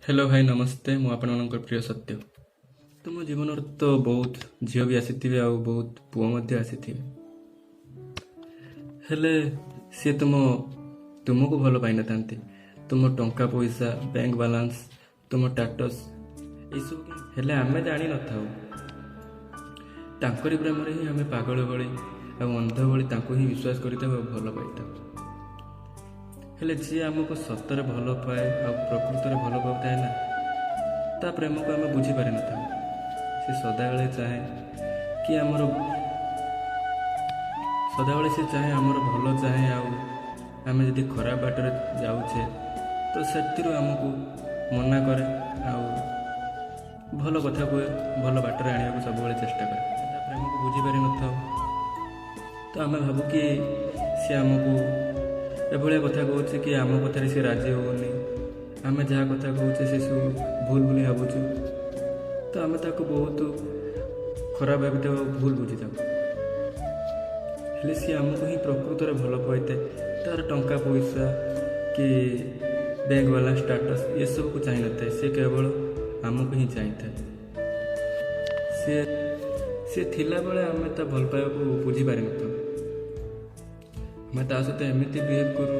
Hello ଭାଇ, ନମସ୍ତେ। ମୁଁ ଆପଣମାନଙ୍କର ପ୍ରିୟ ସତ୍ୟ। ତୁମ ଜୀବନରେ ତ ବହୁତ ଝିଅ ବି ଆସିଥିବେ ଆଉ ବହୁତ ପୁଅ ମଧ୍ୟ ଆସିଥିବେ। ହେଲେ ସିଏ ତୁମକୁ ଭଲ ପାଇନଥାନ୍ତି। ତୁମ ଟଙ୍କା ପଇସା, ବ୍ୟାଙ୍କ ବାଲାନ୍ସ, ତୁମ ଷ୍ଟାଟସ୍, ଏଇସବୁ। ହେଲେ ଆମେ ଜାଣିନଥାଉ, ତାଙ୍କରି ପ୍ରେମରେ ହିଁ ଆମେ ପାଗଳ ଭଳି ଆଉ ଅନ୍ଧ ଭଳି ତାଙ୍କୁ ହିଁ ବିଶ୍ୱାସ କରିଥାଉ ଆଉ ଭଲ ପାଇଥାଉ। ହେଲେ ଯିଏ ଆମକୁ ସତରେ ଭଲ ପାଏ ଆଉ ପ୍ରକୃତରେ ଭଲ ପାଉଥାଏ ନା, ତା ପ୍ରେମକୁ ଆମେ ବୁଝିପାରିନଥାଉ। ସେ ସଦାବେଳେ ଚାହେଁ କି ଆମର, ସଦାବେଳେ ସେ ଚାହେଁ ଆମର ଭଲ ଚାହେଁ। ଆଉ ଆମେ ଯଦି ଖରାପ ବାଟରେ ଯାଉଛେ, ତ ସେଥିରୁ ଆମକୁ ମନା କରେ ଆଉ ଭଲ କଥା କୁହେ, ଭଲ ବାଟରେ ଆଣିବାକୁ ସବୁବେଳେ ଚେଷ୍ଟା କରେ। ତା ପ୍ରେମକୁ ବୁଝିପାରିନଥାଉ, ତ ଆମେ ଭାବୁ କି ସେ ଆମକୁ ଏଭଳିଆ କଥା କହୁଛି କି ଆମ କଥାରେ ସେ ରାଜି ହେଉନି, ଆମେ ଯାହା କଥା କହୁଛେ ସେସବୁ ଭୁଲ ବୋଲି ଭାବୁଛୁ। ତ ଆମେ ତାକୁ ବହୁତ ଖରାପ ଭାବିଥାଉ ଆଉ ଭୁଲ ବୁଝିଥାଉ। ହେଲେ ସିଏ ଆମକୁ ହିଁ ପ୍ରକୃତରେ ଭଲ ପାଇଥାଏ। ତାର ଟଙ୍କା ପଇସା କି ବ୍ୟାଙ୍କ ବାଲାନ୍ସ, ଷ୍ଟାଟସ୍, ଏସବୁକୁ ଚାହିଁନଥାଏ। ସେ କେବଳ ଆମକୁ ହିଁ ଚାହିଁଥାଏ। ସିଏ ଥିଲାବେଳେ ଆମେ ତା ଭଲ ପାଇବାକୁ ବୁଝିପାରିନଥାଉ। ଆମେ ତା ସହିତ ଏମିତି ବିହେଭ୍ କରୁ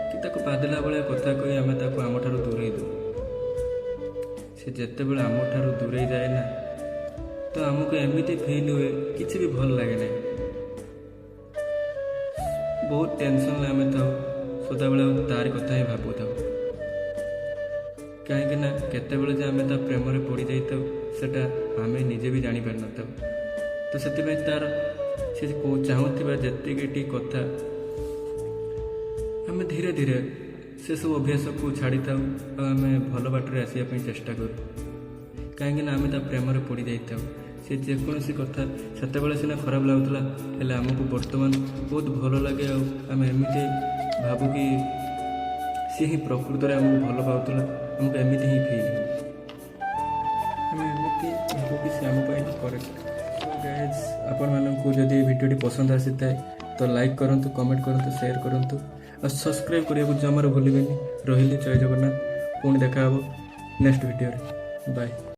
କି ତାକୁ ବାଧିଲା ଭଳିଆ କଥା କହି ଆମେ ତାକୁ ଆମଠାରୁ ଦୂରେଇ ଦେଉ। ସେ ଯେତେବେଳେ ଆମଠାରୁ ଦୂରେଇ ଯାଏ ନା, ତ ଆମକୁ ଏମିତି ଫିଲ୍ ହୁଏ, କିଛି ବି ଭଲ ଲାଗେ ନାହିଁ। ବହୁତ ଟେନସନ୍ରେ ଆମେ ଥାଉ ସଦାବେଳେ ଆଉ ତାରି କଥା ହିଁ ଭାବୁଥାଉ। କାହିଁକି ନା କେତେବେଳେ ଯେ ଆମେ ତା ପ୍ରେମରେ ପଡ଼ିଯାଇଥାଉ, ସେଟା ଆମେ ନିଜେ ବି ଜାଣିପାରିନଥାଉ। ତ ସେଥିପାଇଁ ତାର ସେ ଚାହୁଁଥିବା ଯେତିକିଟି କଥା, ଆମେ ଧୀରେ ଧୀରେ ସେସବୁ ଅଭ୍ୟାସକୁ ଛାଡ଼ିଥାଉ ଆଉ ଆମେ ଭଲ ବାଟରେ ଆସିବା ପାଇଁ ଚେଷ୍ଟା କରୁ। କାହିଁକି ନା ଆମେ ତା ପ୍ରେମରେ ପଡ଼ିଯାଇଥାଉ। ସେ ଯେକୌଣସି କଥା ସେତେବେଳେ ସିନା ଖରାପ ଲାଗୁଥିଲା, ହେଲେ ଆମକୁ ବର୍ତ୍ତମାନ ବହୁତ ଭଲ ଲାଗେ। ଆଉ ଆମେ ଏମିତି ଭାବୁ କି ସିଏ ହିଁ ପ୍ରକୃତରେ ଆମକୁ ଭଲ ପାଉଥିଲା। ଆମକୁ ଏମିତି ହିଁ ଫିଲ୍ ହୁଏ। ଆମେ ଏମିତି ଭାବୁ କି ସେ ଆମ ପାଇଁ କରେକ୍ଟ। ଗାଇଜ୍, ଆପଣମାନଙ୍କୁ ଯଦି ଏ ଭିଡ଼ିଓଟି ପସନ୍ଦ ଆସିଥାଏ, ତ ଲାଇକ୍ କରନ୍ତୁ, କମେଣ୍ଟ କରନ୍ତୁ, ସେୟାର କରନ୍ତୁ ଆଉ ସବସ୍କ୍ରାଇବ୍ କରିବାକୁ ଜମାରୁ ଭୁଲିବେନି। ରହିଲି, ଜୟ ଜଗନ୍ନାଥ। ପୁଣି ଦେଖା ହେବ ନେକ୍ସଟ ଭିଡ଼ିଓରେ। ବାଏ।